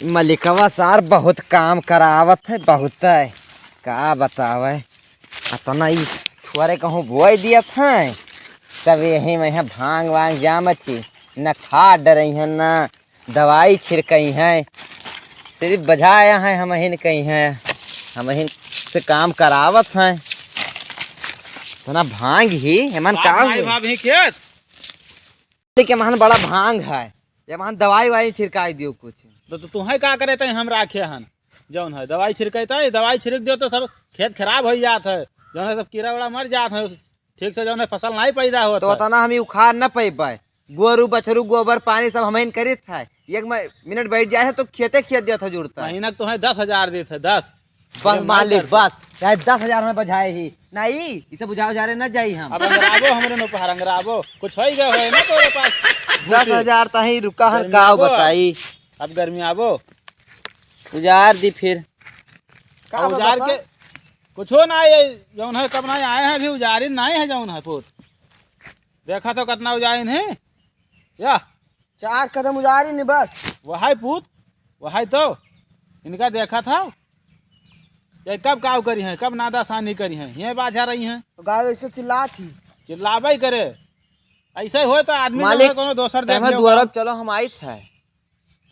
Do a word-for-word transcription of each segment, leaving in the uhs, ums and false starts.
मलिकवा सार बहुत काम करावत है, बहुत है। का बतावे, अतना ई थोरे कहूँ बोए दियत है, तब यही में यहाँ भांग वांग जामत ही, न खाद डरई है, न दवाई छिड़कई है, सिर्फ बजाया है, हमहिन कही है, हमहिन से काम करावत है। इतना भांग ही, एमन का भाई हुए? भाभी खेत? के महन बड़ा भांग है, ये महन दवाई वाई छिड़काई दियो कुछ। तो, तो तुम्हें का करे तई हम राखे हन, जौन है दवाई छिड़कई तई, दवाई छिड़क दियो तो सब खेत खराब हो जात है, जौन है सब कीड़ा उड़ा मर जात है, ठीक से जौन है फसल नहीं पैदा होत तो है। उतना हम उखाड़ न पैबै, गोरू बछरू गोबर पानी सब हमहिन करित है, एक म-, मिनट बैठ जाए है तो खेते खेत देत है जुड़ता है। महीना के तुम्हें दस हजार देत है, दस। बस अरे मालिक, मर बस, चाहे दस हजार में बजाए ही। नहीं, इसे बुझाओ जा रहे न जाई हम। अब अंगराबो हमरे न उपहार अंगराबो। कुछ होई गए होए ना तोरे पास। दस हजार तही रुका हन, गर्मी का आबो। बताई। अब गर्मी आबो। उजार दी फिर। का अब बा उजार पापा? के कुछो ना, ये जौन है कब ना आए हैं, अभी उजारी नहीं है जौन है पूत। देखा तो कितना उजारी नहीं। या चार कदम उजारी नहीं बस। वहाई पूत, वहाई तो इनका देखा था, ये कब काव करी हैं, कब नादासानी करी हैं, ये बाझा रही हैं। तो गाय ऐसे चिल्लात ही। चिल्लाबे करे, ऐसे होए तो आदमी मालिक, जौन है कोनो दोसर देख तैं लियो। दुआरब चलो, हम आइत है।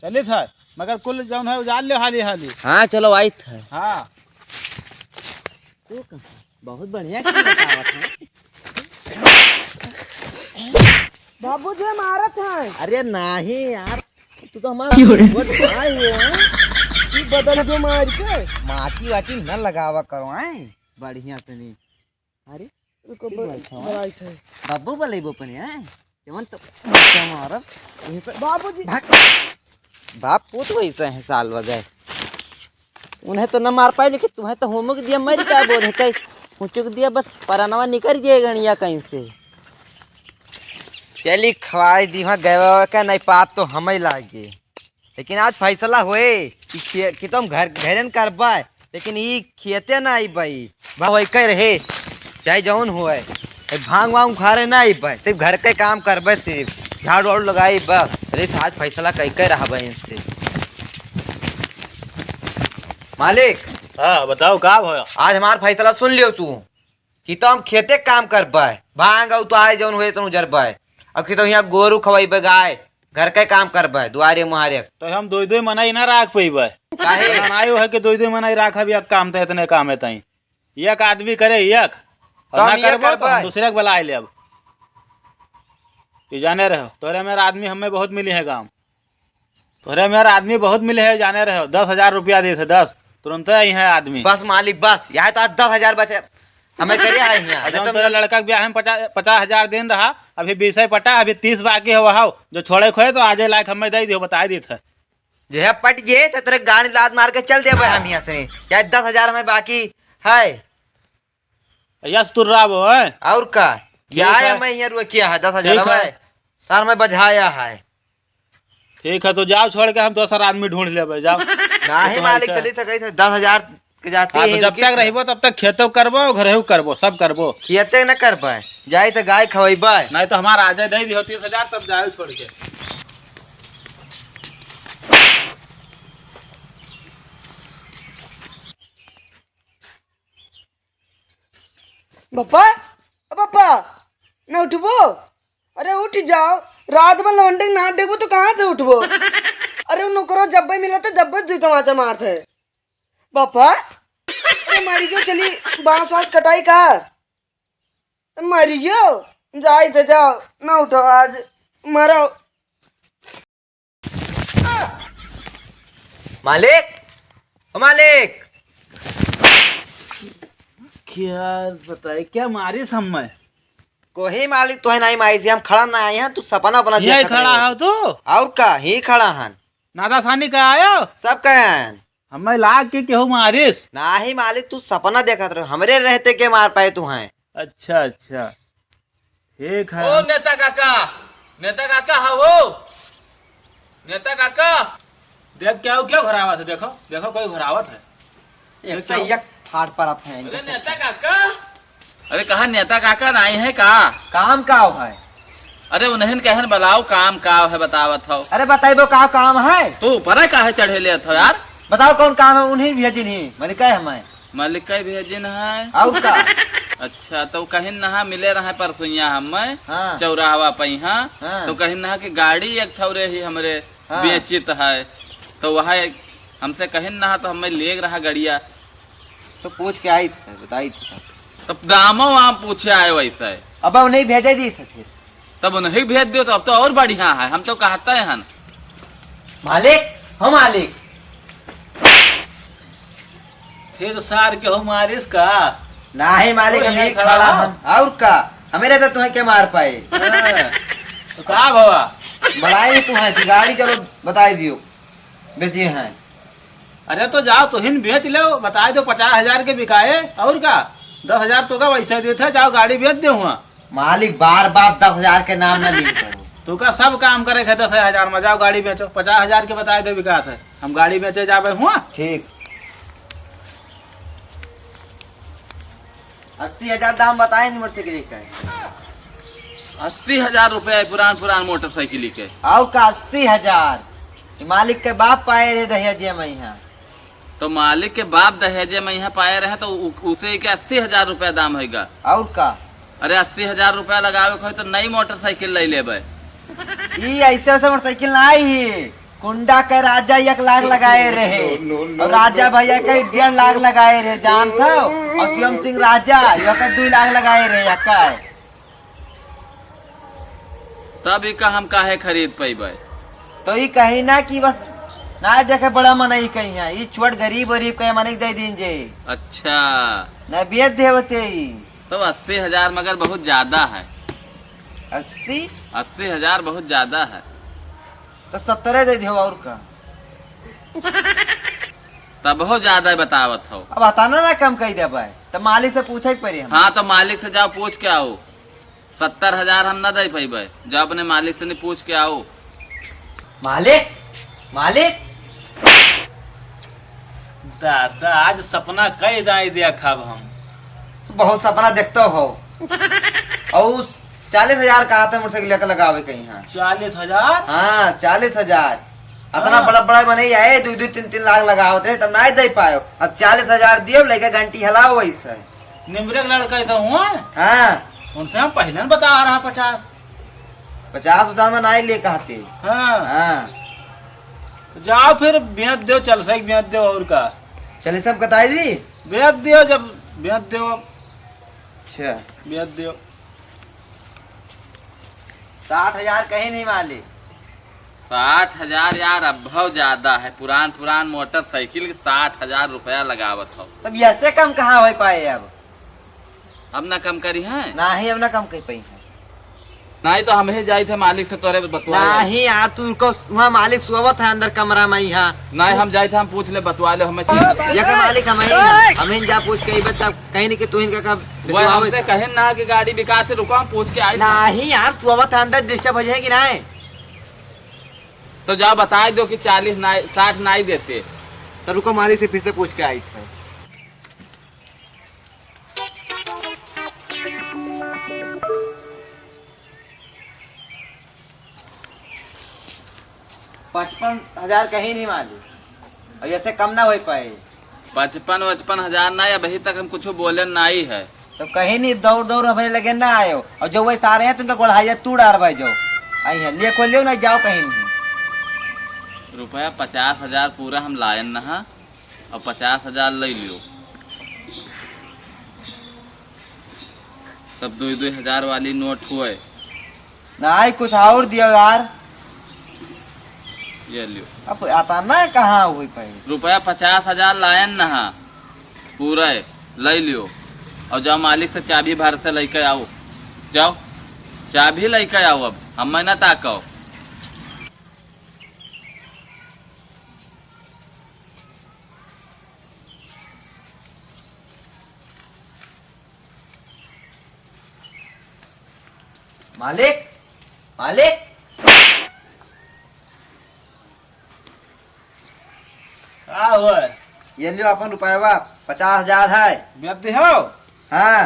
चलित है, मगर कुल जौन है उजाड़ ले हाली हाली। हाँ, चलो आइत है। हाँ। तू कहाँ? बहुत बढ़िया खेल बतावत है। बाबूजी मारत हैं। अरे नहीं यार, तू तो हमारा क्यों रे? बहुत भाई हो, हैं? तू बदल जो मार के। माटी वाटी न लगावा करो, हैं? बढ़िया से नहीं। अरे, रुको, ठीक ब-, बैठा हो। बलाई थे। बाबू बलैबो अपने, हैं? जवन तो बच्चा मारब, यही से बाबूजी। भाग। बाप पूत वैसे हैं साल वगैरह। उन्हें तो न मार पाए, लेकिन तुम्हें तो हुमुक दिया, मर का बोल है, कहीं हुचुक दिया, बस परनवा निकल जाए गणिया कहीं से। चली खवाई दी, वहाँ गए का नहीं पाप तो हमें लागे। लेकिन आज फैसला होए कि खे-, कि तुम घर, घरे न करबे, लेकिन ई खेते ना आई बई, भाव वही कह रहे, चाहे जौन होए, ए भांग वांग उखाड़े ना आई बई, सिर्फ घर के काम करबे, सिर्फ झाड़ू वाड़ू लगाई बस। चलिए आज फैसला कई के रहबे इनसे। मालिक, हाँ, बताओ का भया? आज हमार फैसला सुन लियो तू। कि तो हम खेते काम करबै, भांग उतारे जौन हुए तौन उजरबै, अब कि तो यहाँ गोरू खवैबै गाय, घर के काम करबै, दुआरे मुहारे। तो हम दुइ दुइ मनई ना राख पइबै। काहे? इतना नाई है कि दुइ दुइ मनई राखब, एक काम तो इतने काम है तई। एक आदमी करे एक, और तो ना हम ये करबो तो हम करबै। दूसरे के बुलाए लेब। ये जाने रहो, तोरे मेरे आदमी हमें बहुत मिली है काम। तोहरे मेर आदमी बहुत मिले है, जाने रहे हो, दस हजार रुपया देत है, दस, तुरंते आई है आदमी। बस मालिक, बस, यहाँ तो आज दस हजार बचे, हमें करे है यहाँ। अच्छा, नहीं तो तोरे मेरा लड़का के ब्याह में पचास, पचास हजार दिन रहा, अभी बीसे पटा, अभी तीस बाकी है, वहाँ जो छोड़े खोए तो आजे लायक हमें दे दियो, बताए देत है। जे है पट गए तो तोरे गाड़ी लात मार के चल देबे हम यहाँ से, यहाँ दस हजार हमें बाकी है। यस तुर्राबो है। और का? ठीक यह है। हमें यहाँ रुकिया है, दस हजार ठीक है। हमें, सर में बझाया है। ठीक है, तो जाओ छोड़ के हम दोसर आदमी ढूंढ लेबे, जाओ। नाही तुम्हारी मालिक, से। चली तो कही थे दस हजार के जाती हाँ, तो है, जब उनकी तक से। रहिबो तब तक खेतो करबो, घरेहू करबो, सब करबो। खेते न करबे, जाई तो गाय खवैबे। नहीं तो हमारा आजे दे दियो तीस हजार, तब जाओ छोड़ के। बप्पा, ओ बप्पा, ना उठबो? अरे उठ जाओ, रात भर लौंडे के नाच देखबो तो कहाँ से उठबो? अरे उन ओकरो जब्बे मिला तो जब्बे दुई तमाचा मारत है। बप्पा, अरे मारी गयो, चली बांस वांस कटाई का? मारी गयो, जाई थे जाओ, ना उठो आज, मरो। मालिक, ओ मालिक। क्या बताए, क्या मारिस हम मैं? कोही मालिक, तोहे नहीं मारिस, हम खड़ा ना आए हैं, तू सपना अपना यही देखत खड़ा रहे। है तू? और का, ही खड़ा हन। नादासानी का आयो? सब कहन। हमें लाग के केहू मारिस? नाही मालिक, तू सपना देखत रहे, हमरे रहते के मार पाए तू हैं। अच्छा, अच्छा। ठीक है। ओ नेता काका, नेता काका, हाँ हो, नेता काका। देख क्या हो, क्या घुरावत है? देखो, देखो, कोई घुरावत है। एक देख से क्या हो? एक फाड़ परत है इनके अरे नेता चक्कर। काका, अरे कहा नेता काका नहीं है का? काम का हो है? अरे उन्हें कहन बलाओ, काम का है बतावत हो। अरे बताइबो का काम है? तू ऊपर काहे चढ़े लेत हो यार? बताओ कौन काम है, उन्हीं भेजिन ही, मलिक है हमें। मलिक भेजिन है? और का? अच्छा, तो कहिन नहा मिले रहे परसुइया हमें, हाँ। चौराहवा पे यहाँ, हाँ। तो कहिन नहा कि गाड़ी एक ठौरे ही हमरे हाँ। बेचित है, तो वह हमसे कहिन नहा तो हमें लेग रहा गड़िया। तो पूछ के आई थे, बताई थे। तब दामो वाम पूछे आए वैसे। अब उन्हें भेजे दी थे फिर। तब उन्हें भेज दियो, तो अब तो और बढ़िया है, हम तो कहते हैं। मालिक, हो मालिक। फिर सार के हो मारिस का? नाही मालिक, तो हम यहाँ ही खड़ा खड़ा हो। हम। और का? हमें रहता तुम्हें के मार पाए? हाँ। तो का भवा? बड़ाई तुम्हें कि गाड़ी चलो बताई दियो, बेची हैं। अरे तो जाओ, तुहिन बेच लो, बताए दो पचास हजार के बिकाए, और का? दस हजार तो का वैसे देते, जाओ गाड़ी बेच दे हुआ। मालिक, बार बार दस हजार के नाम ना ली करो। तू का सब काम करे है दस हजार में, जाओ गाड़ी बेचो, पचास हजार के बताए दे बिकात है, हम गाड़ी बेचे जाबे हुआ। ठीक। अस्सी हजार दाम बताए नहीं मोटरसाइकिल का। अस्सी हजार रुपया है पुरान पुरान मोटरसाइकिल के। और का अस्सी हजार? ये मालिक के बाप पाए रहे दहेजे में यहाँ। तो मालिक के बाप दहेजे में यहाँ पाए रहे तो उ-, उसे के अस्सी हजार रुपया दाम हैगा। और का? अरे अस्सी हजार रुपया लगावे के होई तो नई मोटरसाइकिल ले लेबे। ई ऐसे वैसे मोटरसाइकिल ना आई ही। कुंडा के राजा एक लाख लगाए रहे। और राजा भैया के डेढ़ लाख लगाए रहे, जान था? और शिवम सिंह राजा, यो के दो लाख लगाए रहे, यक्का है। तब इका हम काहे खरीद पइबे? तो ई कही ना कि बस ना देखे बड़ा मनई कहीं है, ई छोट गरीब वरीब कहीं मनई दे दीन जे। अच्छा। ना बेच दे होते ई। तब अस्सी हजार मगर बहुत ज्यादा है। अस्सी? अस्सी हजार बहुत ज्यादा है। तो सत्तरे दे दियो और का। तब हो ज्यादा बतावत हो। अब अतना ना कम कही देबे, तो मालिक से पूछे के पड़ी हम। हाँ, तो मालिक से जाओ पूछ के आओ। सत्तर हजार हम ना दे पइबे, जाओ अपने मालिक से नहीं पूछ के आओ। मालिक, मालिक। दादा, आज सपना कई दाई दिया खाब हम। बहुत सपना देखते हो। और उस चालीस हजार कहा था मोटरसाइकिल लेकर लगावे कहीं, हाँ। चालीस हजार? हाँ, चालीस हजार। अतना हाँ। बड़ा बड़ा बने आए, दो दो तीन तीन लाख लगावत रहे, तब ना दे पायो। अब चालीस हजार दियो, लेके घंटी हलाओ वैसे। निमरे के लड़का ही तो हुआ। हाँ। उनसे हम पहले न बता रहा पचास। पचास उचास में ना ले कहते। हाँ। हाँ। तो जाओ फिर बेच दो, चल सही बेच दो और का। चले सब बताई दी। बेच दियो, जब बेच दियो। अच्छा। बेच दियो। साठ हजार कहीं नहीं मालिक। साठ हजार यार, अब बहुत ज्यादा है। पुरान पुरान मोटरसाइकिल के साठ हजार रुपया लगावत हो। तब ऐसे कम कहाँ हो पाए अब? अब ना कम करी है? नाही, अब ना कम कर पाई है। नाही तो हम ही जाई थे मालिक से तोरे बतवा। नाही यार, तू रुको, वहाँ मालिक सोवत है अंदर कमरा में यहाँ। नाही, हम जाई थे, हम पूछ ले, बतवा ले, हमें चीज। ये के मालिक हम ही हैं, हम ही जा पूछ के अइबे तब कहीं नहीं कि तू इनका कब वह बिचवावे। हमसे कहे ना कि गाड़ी बिकात है, रुको हम पूछ के आई। नाही यार, सोवत है अंदर, डिस्टर्ब हो जाए कि नाही? तो जाओ बताई दो कि चालीस नाही, साठ नाही देते। तो रुको, मालिक से फिर से पूछ के आई थे। पचपन हजार कहीं नहीं मालिक, और ऐसे कम ना हो पाए। पचपन वचपन हजार ना, अभी तक हम कुछ बोले नाही है। तो कहीं नहीं, दौड़ दौड़ हमारे लगे ना आयो, और जो वही सारे हैं तो उनका गोड़हाइया तू डार भाई जो आई है, लिए खोल लियो ना, जाओ कहीं नहीं। रुपया पचास हजार पूरा हम लायन नहा, और पचास हजार ले लियो। सब दो दो हजार वाली नोट हुए। नाही, कुछ और दियो यार। ये लियो। अब आता ना कहाँ हुई पाई। रुपया पचास हजार लायन नहा, पूरा है, ले लियो। और जाओ मालिक से चाबी भर से लेके आओ, जाओ चाबी लेके आओ, अब हमें ना ताको। मालिक, मालिक। का हुआ? ये लियो अपन रुपया, पचास हजार है। बेच दे हो? हाँ।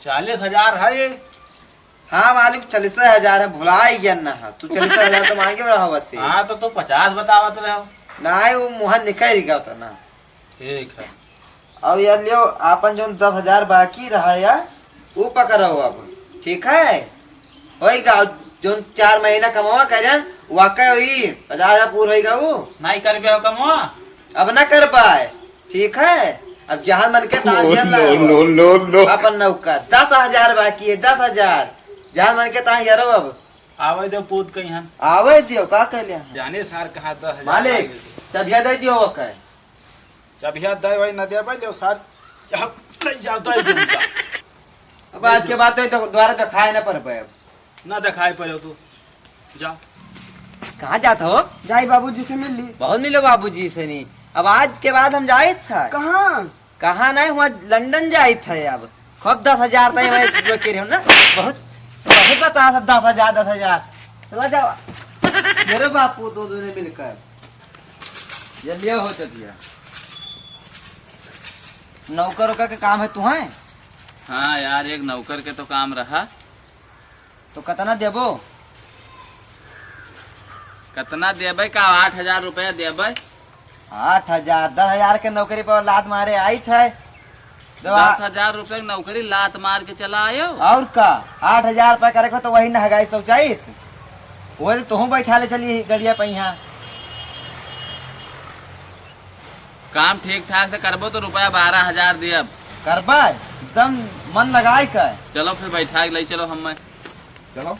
चालीस हजार है ये। हाँ मालिक, चालीस हजार है, भुला ही गया ना। तू चालीस हजार तो मांगे रहा बस से। हाँ, तो तू पचास बतावत रहो। ना, वो मुँह निकल गया था ना। ठीक है। अब ये लियो, आपन जौन दस हजार बाकी रहा या, वो पकड़ो अब, ठीक है? होई गा, जौन चार महीना कमावा करें, वाकई होई, पचास हजार पूर होई गा वो। नहीं करबे हो कमवा? अब ना कर पाए, ठीक है? अब जहाँ मन के तहाँ Oh, झेल no, रहा हो। No, no, no। अपन नौकर, दस हजार बाकी है, दस हजार। जहाँ मन के तहाँ झेलो अब। आवे दो पूत कहीं हन। आवे दियो, का कहले हन? जाने सार कहाँ दस हजार मालिक, लागे। चबिया दे दियो ओके। चबिया दे भाई, न दे भाई, ले सार। अब नहीं जाता है तुमका। अब आज के बाद तो, तो दोबारा दिखाए ना पर पाए अब। ना दिखाए पड़े तू। जा। कहाँ जात हो? जाई बाबूजी से मिल ली। बहुत मिलो बाबूजी से नहीं। अब आज के बाद हम जाइत है। कहाँ? कहाँ नहीं, हुआ लंदन जाइत है। अब खूब दस हजार तय मैं, मैं कह रही हूँ ना, बहुत, बहुत बता सब दस हजार, दस हजार। चला जाओ। मेरे बापू तो दोनों मिलकर। ये लियो हो चटिया। नौकर ओकर के काम है तुम्हें? हाँ यार, एक नौकर के तो काम रहा। तो कितना देबो? कितना देबे का? आठ हजार रुपया देबे। आठ हजार? दस हजार के नौकरी पर लात मारे आइत है। तो आ- दस हजार रुपया के नौकरी लात मार के चला आयो। और का? आठ हजार रुपया करे को तो वही नहगाई शौचाइत। वो तो तुहूँ बैठा ले चली गड़िया पे यहाँ। काम ठीक ठाक से करबो तो रुपया बारह हजार देब। करबा? एकदम मन लगाए का। चलो फिर बैठा के ले चलो हमें। चलो।